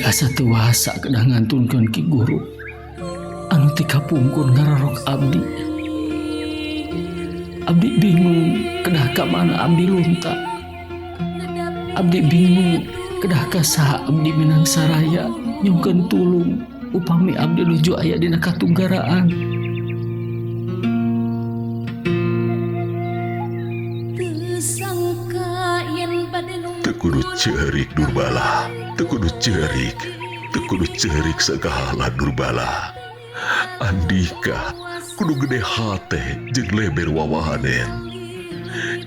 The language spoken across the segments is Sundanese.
Abdi asa teu wasa kedah ngantunkeun Ki Guru anu ti kapungkur ngararok abdi. Abdi bingung kedah ka mana abdi lunta. Abdi bingung kedah ka saha abdi minang saraya nyungkeun tulung upami abdi nuju aya dina katunggaraan. Teu kudu ceurik, Durbala. Teu kudu ceurik. Teu kudu ceurik segala, Durbala. Andika kudu gede hate jeung leber wawahanen.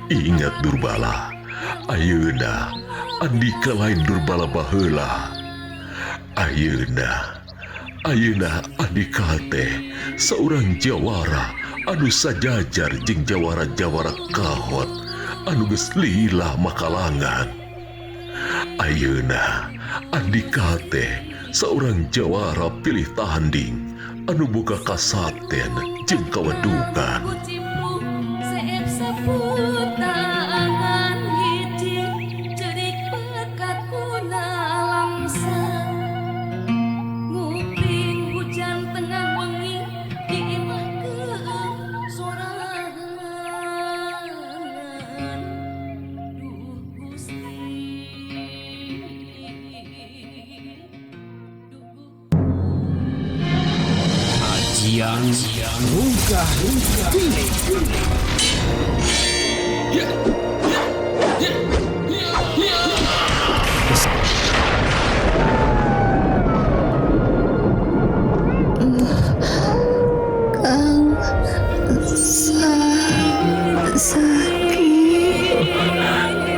Ingat, Durbala, ayeuna Andika lain Durbala baheula. Ayeuna Ayeuna Andika teh saurang jawara anu sajajar jeung jawara-jawara kahot anu geus lila makalangan. Ayeuna Andika teh saurang jawara pilih tanding anu boga kasaten jeung kawedugan. Ajian Rungkah Geni. Kang, sakit.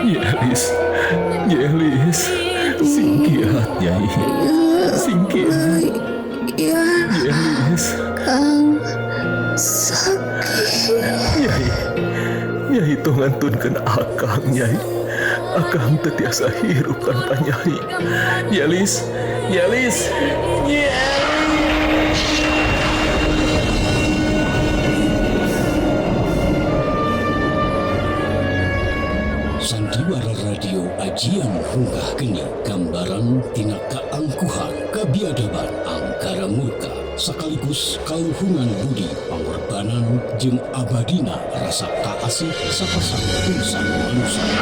Yelis, Yelis, sing kiat, Nyai, sing kiat. Ya. Yelis. Kang, sakit. Nyai, Nyai tong ngantunkeun akang, Nyai. Akang teu tiasa hirup tanpa Nyai. Yelis, Yelis, Yelis. Sandiwara Radio Ajian Rungkah Geni, gambaran tina kaangkuhan, kabiadaban, angkara murka sekaligus kaluhungan budi, pangorbanan jeung abadina rasa kaasih sapasang insan manusia.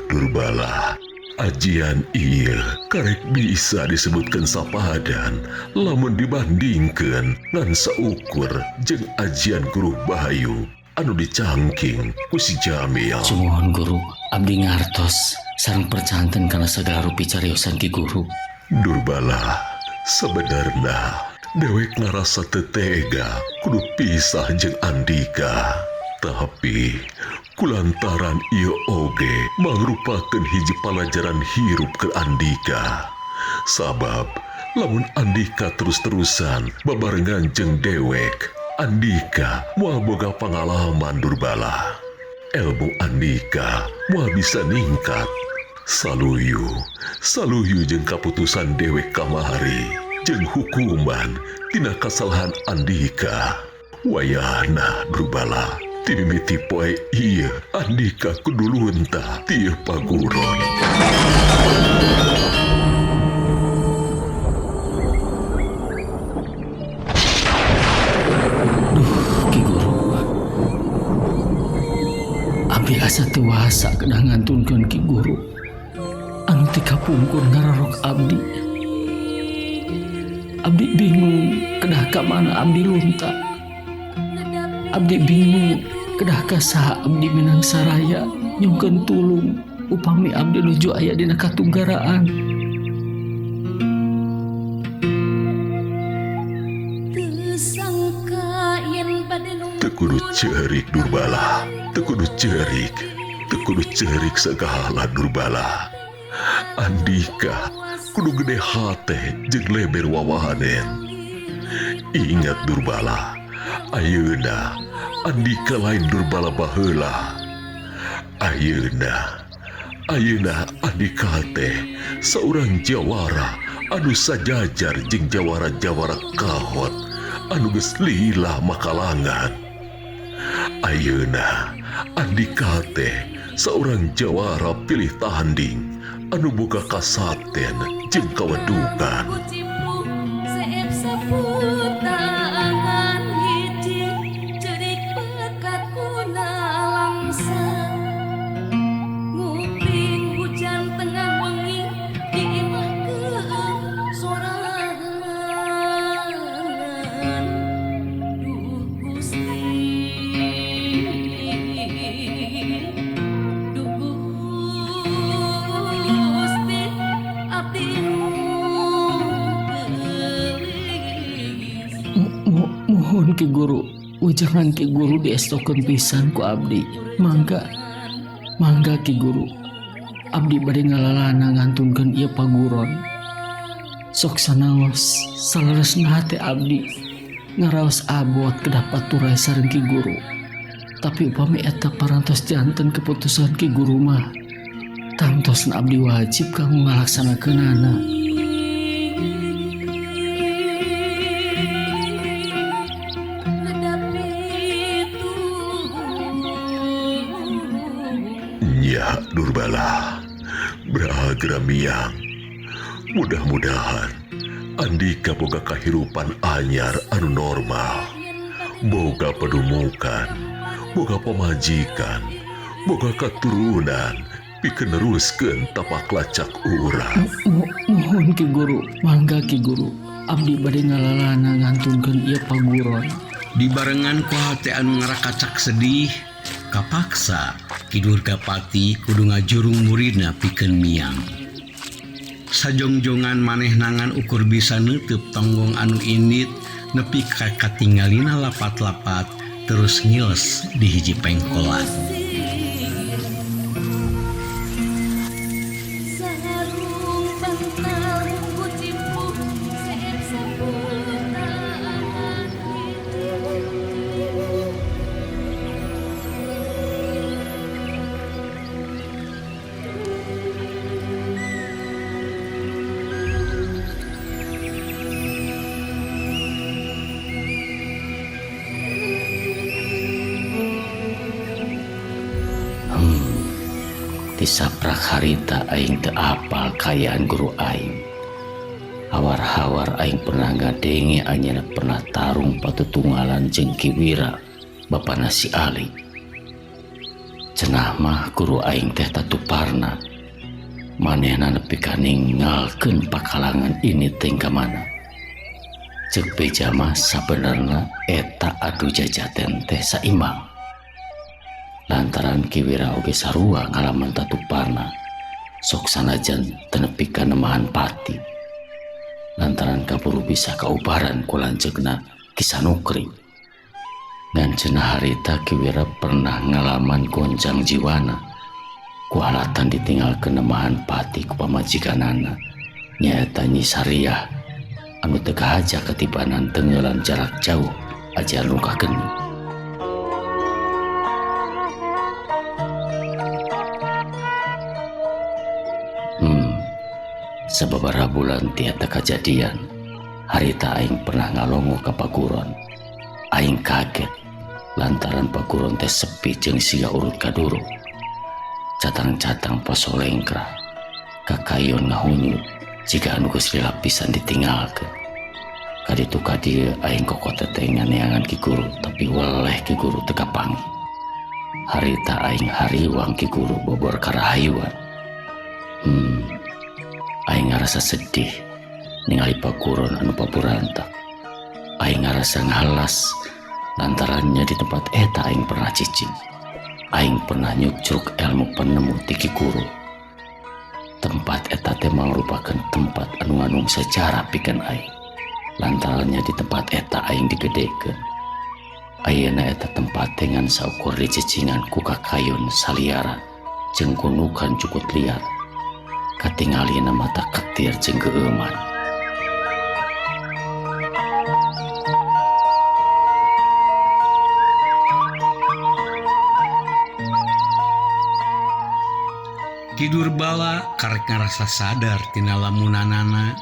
Durbala, ajian ieu karek bisa disebutkan sapadan lamun dibandingkan ngan saukur jeung ajian Guru Bayu anu dicangking ku si Jamil. Sumuhun, Guru, abdi ngartos sareng percanten kana sagala rupi cariosan Ki Guru. Durbala, sebenarnya dewek ngarasa teu tega kudu pisah jeung Andika. Tapi kulantaran ieu oge mangrupakeun hiji palajaran hirup ke Andika. Sabab lamun Andika terus-terusan babarengan jeung dewek, Andika moal boga pangalaman, Durbala. Ilmu Andika moal bisa ningkat. Saluyu, saluyu jeung kaputusan dewek kamari jeung hukuman tina kasalahan Andika. Wayahna, Durbala, timimiti poe ieu Andika kudu lunta ti paguron. Duh, Ki Guru. Abdi asa teu wasa kedah ngantunkeun Ki Guru anu ti kapungkur ngararok abdi. Abdi bingung kedah ka mana abdi lunta. Abdi bingung kedah ka saha abdi minang saraya nyungkeun tulung upami abdi nuju aya dina katunggaraan. Teu kudu ceurik, Durbala. Teu kudu ceurik. Teu kudu ceurik segala, Durbala. Andika Kudu gede hate jeung leber wawahanen. Ingat Durbala, ayeuna Andika lain Durbala baheula. Ayeuna, ayeuna Andika teh saurang jawara anu sajajar jeung jawara-jawara kahot anu geus lila makalangan. Ayeuna Andika teh saurang jawara pilih tanding anu boga kasaten jeung kawedukan. Mohon Ki Guru, ujangan Ki Guru diestokeun pisan ku abdi. Mangga, mangga Ki Guru. Abdi bade ngalalana ngantunkeun ieu paguron. Sok sanaos saleresna hate abdi ngaraos abot kedah paturay sareng Ki Guru. Tapi upami eta parantos janten keputusan Ki Guru mah, tangtosna abdi wajib kanggo ngalaksanakeunana. Ya Durbala, beragra miang. Mudah-mudahan Andika boga kahirupan anyar anu normal, boga pedumukan, boga pamajikan, boga katurunan, pikeun neruskeun tapak lacak urang. Mohon Ki Guru, mangga Ki Guru. Abdi bade ngalalana ngantunkeun ieu paguron. Dibarengan ku hate anu ngarakacak sedih, kapaksa Ki Durgapati kudu ngajurung muridna pikeun miang. Sajongjongan manehna ngan ukur bisa neuteub tonggong anu indit nepi ka katingalina lapat-lapat terus ngiles di hiji pengkolan. Tisaprak harita aing teu apal kaayaan guru aing. Hawar-hawar aing pernah ngadenge anjeunna pernah tarung patutunggalan jeung Ki Wira, bapana si Ali. Cenah mah guru aing teh tatuparna. Manehna nepi ka ninggalkeun pakalangan ini teh ka mana. Ceuk beja mah sabenerna eta adu jajaten teh saimbang. Lantaran Ki Wira oge sarua ngalaman tatuparna, sok sanajan teu nepi ka nemahan pati. Lantaran kaburu bisa kaubaran ku lanceukna Ki Sanukri. Ngan cenah harita Ki Wira pernah ngalaman gonjang jiwana ku alatan ditinggalkeun nemahan pati ku pamajikanana, nyaeta Nyi Sariah anu teu kahaja katibanan tenggelan jarak jauh ajaran lungkah geni. Sababaraha bulan ti eta kajadian, harita aing pernah ngalongo ka paguron. Aing kaget lantaran paguron teh sepi jeung siga urut kaduru. Catang-catang posolengkrah, kakayon ngahunyut jiga anu geus lila pisan ditinggalkeun. Kaditu ka dieu aing kokote teh nganeangan Ki Guru, tapi weleh Ki Guru teu kapanggih. Harita aing hariwang Ki Guru bobor karahayuan. Aing ngarasa sedih ningali paguron anu paburantak. Aing ngarasa ngalas lantarannya di tempat eta aing pernah cicing. Aing pernah nyucruk ilmu penemu ti Ki Guru. Tempat eta teh mangrupakeun tempat anu nganung sejarah pikeun aing. Lantarannya di tempat eta aing digedekeun. Ayeuna eta tempat teh ngan saukur dicicingan ku kakayun saliara jeung kunukan cukut liar. Katingalina mata ketir jeung geueuman. Ki Durbala karek ngarasa sadar tina lamunanana.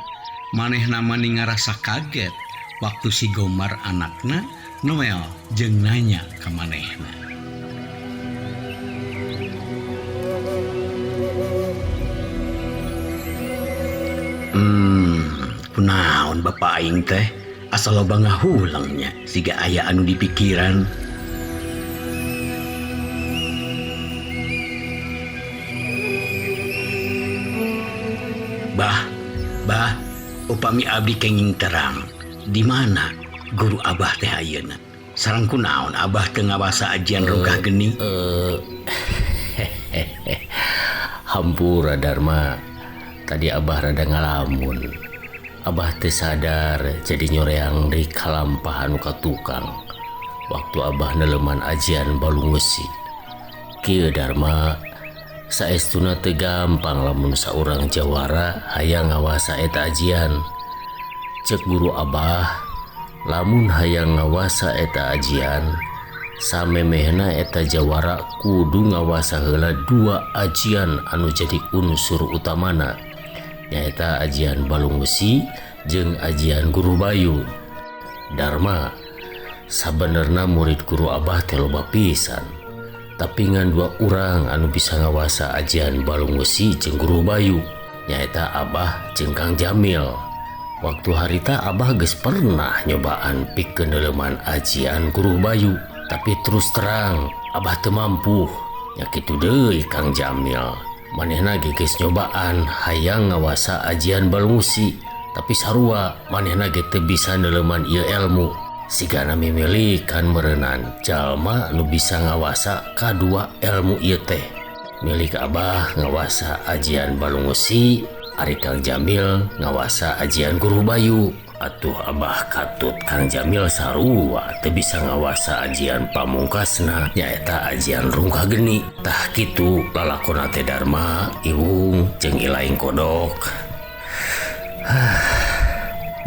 Manehna mani ngarasa kaget waktu si Gomar anakna Noel jeung nanya ka manehna. Kunaon bapak aing teh asa loba ngahulengnya siga aya anu dipikiran. Bah, bah, upami abdi kenging terang, di mana guru abah teh ayeuna? Sareng kunaon abah teu ngawasa ajian rungkah geni? Hampura Dharma, tadi abah rada ngalamun. Abah teu sadar jadi nyoreang deui kalampah anu ka tukang. Waktu abah neleman ajian balung wesi. Kieu Dharma, saestuna teu gampang lamun saurang jawara hayang ngawasa eta ajian. Cek guru abah, lamun hayang ngawasa eta ajian, samemehna eta jawara kudu ngawasa heula dua ajian anu jadi unsur utamana, nyaeta ajian balung wesi jeung ajian guru Bayu. Dharma, sabenerna murid guru abah teh loba pisan, tapi ngan dua urang anu bisa ngawasa ajian balung wesi jeung guru Bayu, nyaeta abah jeung Kang Jamil. Waktu harita abah geus pernah nyobaan pikeun neuleman ajian guru Bayu, tapi terus terang abah teu mampu. Nya kitu deui Kang Jamil, manehna ge geus nyobaan hayang ngawasa ajian balung wesi, tapi sarua manehna ge teu bisa neuleman ieu elmu. Sigana mimilikan meureunan jalma nu bisa ngawasa kadua elmu ieu teh. Milik abah ngawasa ajian balung wesi, ari Kang Jamil ngawasa ajian guru Bayu. Atuh abah katut Kang Jamil sarua teu bisa ngawasa ajian pamungkasna, nyaeta ajian rungkah geni. Tah kitu lalakona teh Dharma, Iwung jeung Ilaing Kodok.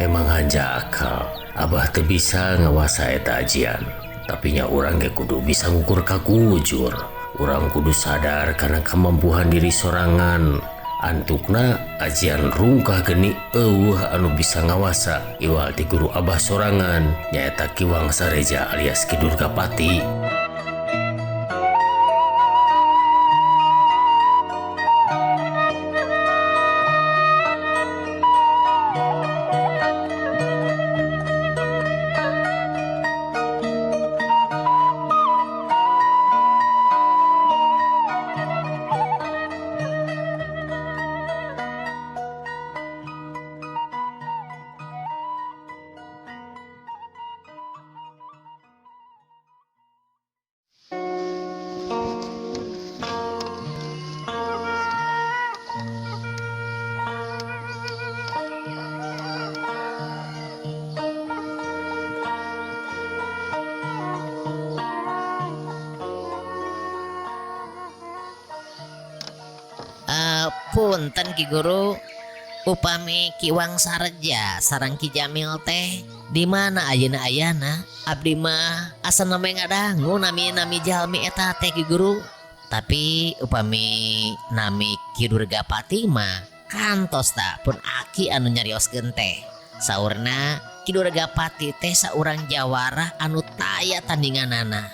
Memang hanjakal abah teu bisa ngawasa eta ajian, tapi nya urang ge kudu bisa ngukur kakujur. Urang kudu sadar kana kemampuan diri sorangan. Antukna ajian rungkah geni eueuh anu bisa ngawasa iwal ti guru abah sorangan, nyaeta Ki Wangsareja alias Ki Durgapati. Punten Ki Guru, upami Ki Wangsareja sareng Ki Jamil teh di mana ayeuna ayana? Abdi mah asa name ngadangu nami-nami jalmi eta teh Ki Guru. Tapi upami nami Ki Durgapati mah kantos ta pun aki anu nyarioskeun teh. Saurna Ki Durgapati teh saurang jawara anu taya tandinganana.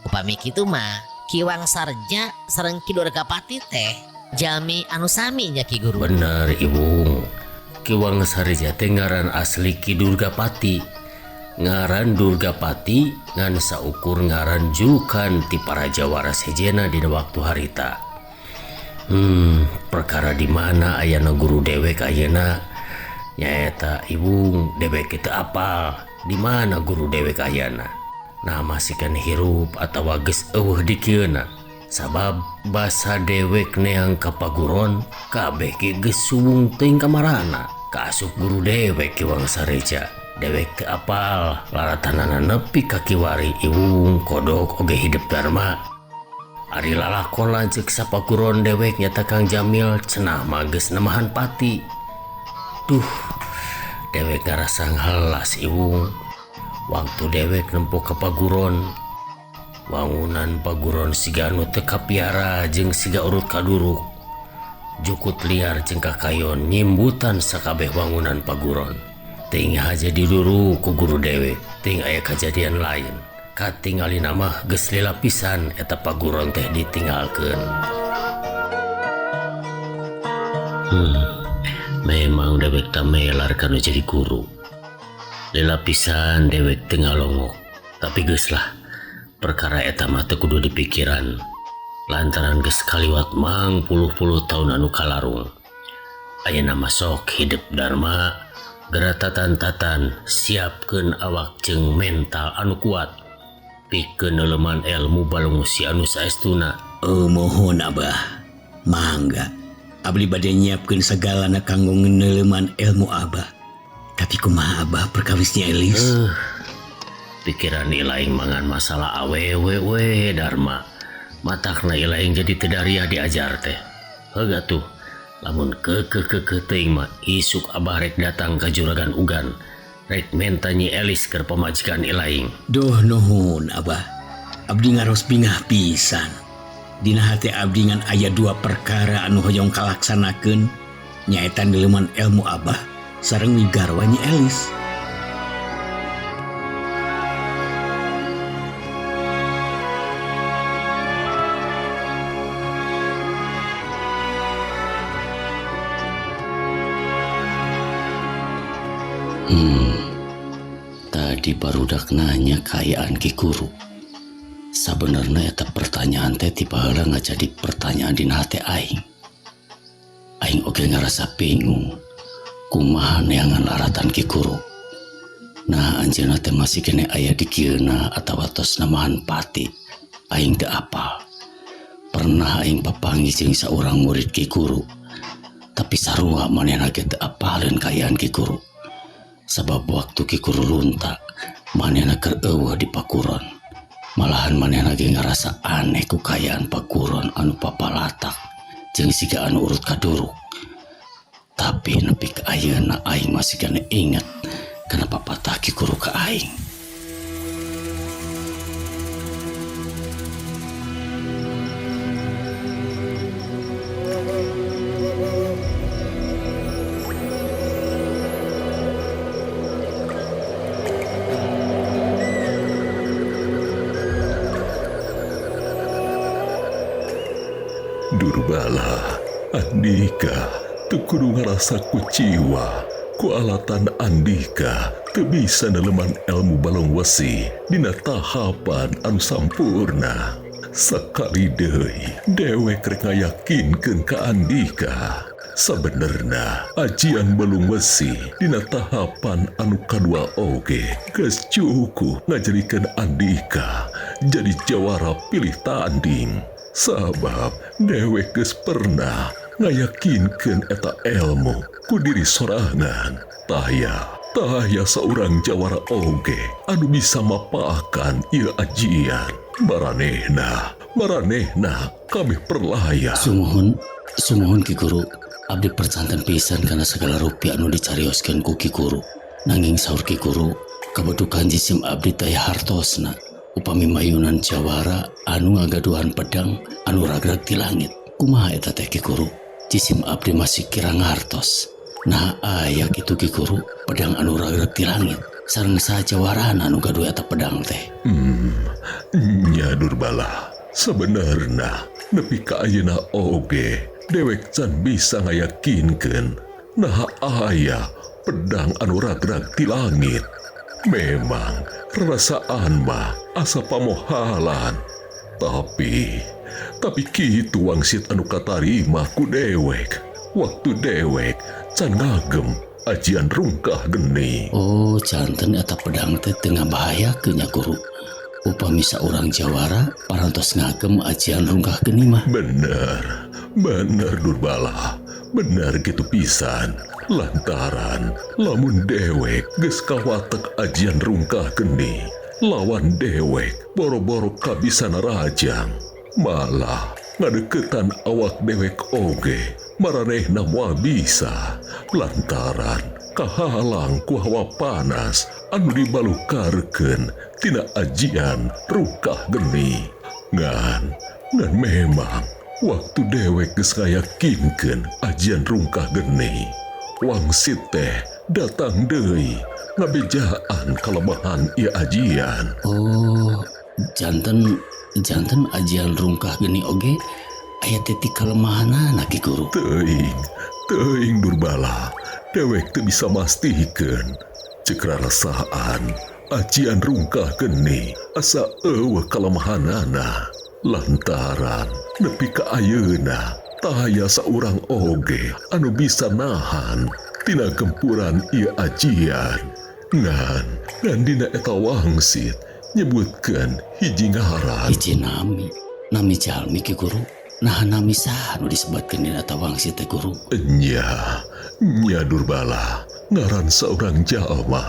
Upami kitu mah Ki Wangsareja sareng Ki Durgapati teh jalmi anu sami nya Ki Guru. Bener Iwung, Ki Wangsareja teh ngaran asli Ki Durgapati. Ngaran Durgapati ngan saukur ngaran julukan ti para jawara sejena dina waktu harita. Perkara di mana ayana guru dewek ayeuna nyaeta Iwung dewek teu apal di mana guru dewek ayana. Nah masihkan hirup atawa geus eueuh dikieuna. Sabab basa dewek neang ka paguron kabeh ge geus suwung teuing kamarana. Kaasup guru dewek Ki Wangsareja. Dewek teu apal laratanana nepi ka kiwari Iwung Kodok oge hidep Dharma. Ari lalakon lanceuk sapaguron dewek nyata Kang Jamil cenah mah geus nemahan pati. Duh, dewek ngarasa nghelas iwung. Waktu dewek nempo ka paguron, wangunan paguron siga anu teu kapiara jeung siga urut kaduruk. Jukut liar jeung kakayon nyimbutan sakabeh wangunan paguron. Teuing haja diduru ku guru dewek, teuing aya kajadian lain. Katingalina mah geus lila pisan eta paguron teh ditinggalkeun. Memang dewek teh melar kanu jadi guru. Lila pisan dewek teu ngalongok, tapi geus lah perkara eta mah teu kudu dipikiran. Lantaran geus kaliwat mang puluh-puluh tahun anu kalarung. Ayeuna mah sok hidup Dharma, geura tatan-tatan siapkeun awak jeung mental anu kuat. Pikeun neuleman ilmu balung wesi anu saestuna. Oh, mohon Abah, mangga. Abdi bade nyiapkeun sagalana kanggo neuleman ilmu Abah. Tapi kumaha Abah perkawisnya Elis? Pikiran ilaing mangan masalah awewe we Dharma. Matakna ilaing jadi teu dariah diajar teh. Heug atuh, lamun keukeuh teuing mah isuk Abah rek datang ka Juragan Ugan. Rek menta Nyi Elis keur pamajikan ilaing. Duh nuhun Abah. Abdi ngaros bingah pisan. Dina hate abdi ngan aya dua perkara anu hoyong kalaksanakeun, nyaeta neuleman ilmu Abah sareng migarwa Nyi Elis. Tadi barudak nanya kaayaan Ki Guru. Sabenerna eta pertanyaan teh ti baheula ngajadi pertanyaan dina hate aing. Aing oge ngarasa bingung kumaha neangan laratan Ki Guru. Nah, anjeunna teh masih keneh aya di kieuna atawa tos namahan pati. Aing teu apal. Pernah aing papanggih jeung saurang murid Ki Guru. Tapi sarua manehna ge teu apaleun kaayaan Ki Guru. Sabab waktu Ki Guru lunta, manehna keur eueuh di paguron. Malahan manehna ge ngarasa aneh ku kaayaan paguron anu papalatak jeung siga anu urut kaduruk. Tapi nepi ka ayeuna aing masih keneh inget kana papatah Ki Guru ka aing. Durbala, Andika teu kudu ngarasa kuciwa ku alatan Andika teu bisa neleman ilmu balong wesi dina tahapan anu sampurna. Sakali deui dewek rek ngayakinkeun ka Andika. Sabenerna ajian balung wesi dina tahapan anu kadua oge geus cukup ngajadikeun Andika jadi jawara pilih tanding. Sabab dewek geus pernah ngayakinkeun eta elmu ku diri sorangan. Taya saurang jawara oge anu bisa mapaakan ieu ajian. Maranehna kabeh perlaya. Sumuhun Ki Guru, abdi percanten pisan kana segala rupi anu dicarioskeun ku Ki Guru. Nanging saur Ki Guru, kabedukan jisim abdi teh hartosna. Upami mayunan jawara anu ngagaduhan pedang anu ragrag ti langit. Kumaha eta teh Ki Guru? Jisim abdi masih kira ngartos. Nah aya kitu Ki Guru, pedang anu ragrag ti langit. Sareng saha jawarana anu gaduh eta pedang teh? Nya Durbala, sabenerna nepi ka ayeuna oge dewek can bisa ngayakinkeun naha aya pedang anu ragrag ti langit. Memang rasaan mah asa pamohalan, tapi kitu wangsit anu katarima ku dewek. Waktu dewek can ngagem ajian rungkah geni. Oh, janten eta pedang teh teu ngabahayakeun nya Guru. Upami saurang jawara parantos ngagem ajian rungkah geni mah. Bener Durbala, bener gitu pisan. Lantaran lamun dewek geus kawatek ajian rungkah geni, lawan dewek boro-boro kabisana rajang. Malah ngadeukeutan awak dewek oge maranehna moal bisa lantaran kahalang ku hawa panas anu dibalukarkeun tina ajian Rungkah Geni. Ngan ngan memang waktu dewek geus ngayakinkeun ajian Rungkah Geni, wangsit teh datang deui ngabejaan kalemahan ieu ajian. Oh, janten janten ajian Rungkah Geni oge aya titik kelemahanana, Ki Guru? Teuing, teuing, Durbala, dewek teu bisa mastikeun. Ceuk rarasaan ajian Rungkah Geni asa euweuh kalemahanana lantaran nepi ka ayeuna taya saurang oge anu bisa nahan tina gempuran ieu ajian. Ngan ngan dina eta wangsit nyebutkeun hiji ngaran. Hiji nami, nami jalmi, Ki Guru? Nah, nami saha nu disebatkeun dina eta wangsit teh, Guru? Nya, nya, Durbala, ngaran seorang jalma.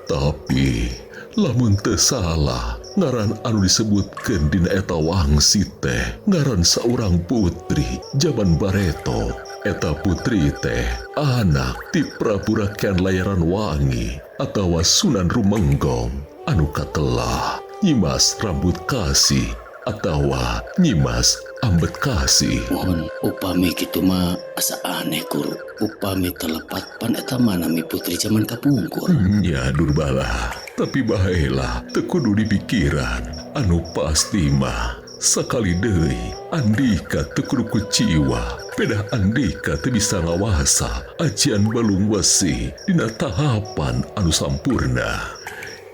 Tapi lamun teu salah, ngaran anu disebutkeun dina eta wangsit teh ngaran seorang putri jaman bareto. Eta putri teh anak ti Prabu Rakean Layaran Wangi atawa Sunan Rumenggong anu katelah Nyimas Rambut Kasih atawa Nyimas Ambet Kasih. Mohon, upami kitu mah asa aneh, Guru. Upami teu lepat, pan eta mah nami putri zaman kapungkur. Nya, Durbala, tapi baheula teu kudu dipikiran. Anu pasti mah sakali deui andika teu kudu kuciwa. Pedah andika teu bisa ngawasa ajian Balung Wesi dina tahapan anu sampurna.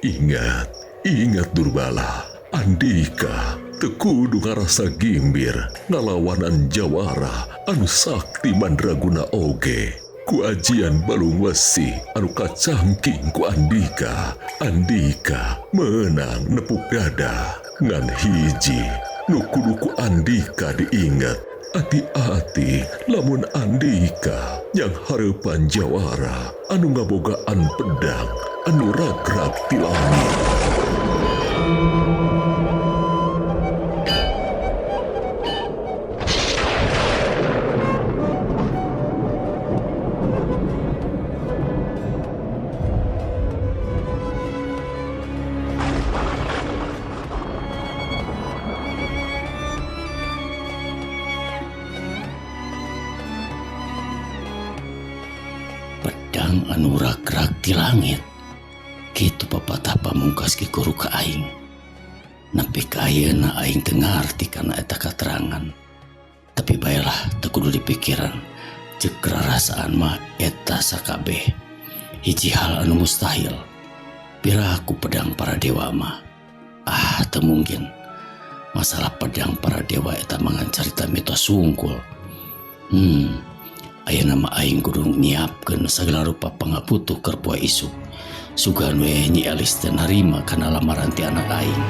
Ingat, ingat, Durbala, andika teu kudu ngarasa gimbir ngalawanan jawara anu sakti mandraguna oge. Ku ajian Balung Wesi anu kacangking ku andika, andika menang nepuk dada. Ngan hiji nu kudu ku andika diingat, hati-hati lamun andika nyanghareupan jawara anu ngabogaan pedang anu ragrag ti langit. Pedang anu ragrag di langit. Kitu pepatah pamungkas Ki Guru ka aing. Nepi ka ayeuna aing teu ngarti kana eta katerangan. Tapi baelah, teu kudu dipikiran. Ceuk rarasaan mah eta sakabeh hiji hal anu mustahil. Piraku pedang para dewa mah. Ah, teu mungkin. Masalah pedang para dewa eta mah ngan carita mitos sungkul. Ayeuna mah aing kudu nyiapkeun sagala rupa pangabutuh keur poe isuk. Sugan we Nyi Elis teh narima kana lamaran ti anak aing.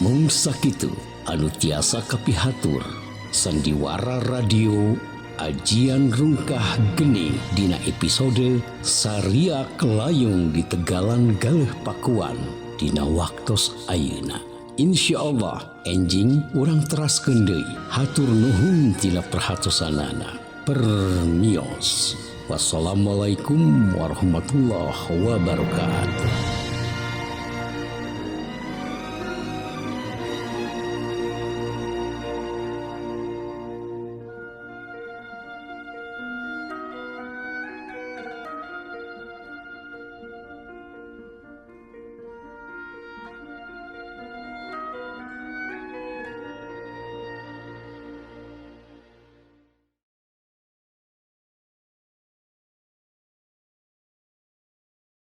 Mung sakitu anu tiasa kapihatur sandiwara radio Ajian Rungkah Geni dina episode Sariak Layung di Tegalan Galeh Pakuan dina waktos ayeuna. Insya Allah enjing urang teraskeun deui. Hatur nuhun tina perhatosanana. Permios. Wassalamualaikum warahmatullahi wabarakatuh.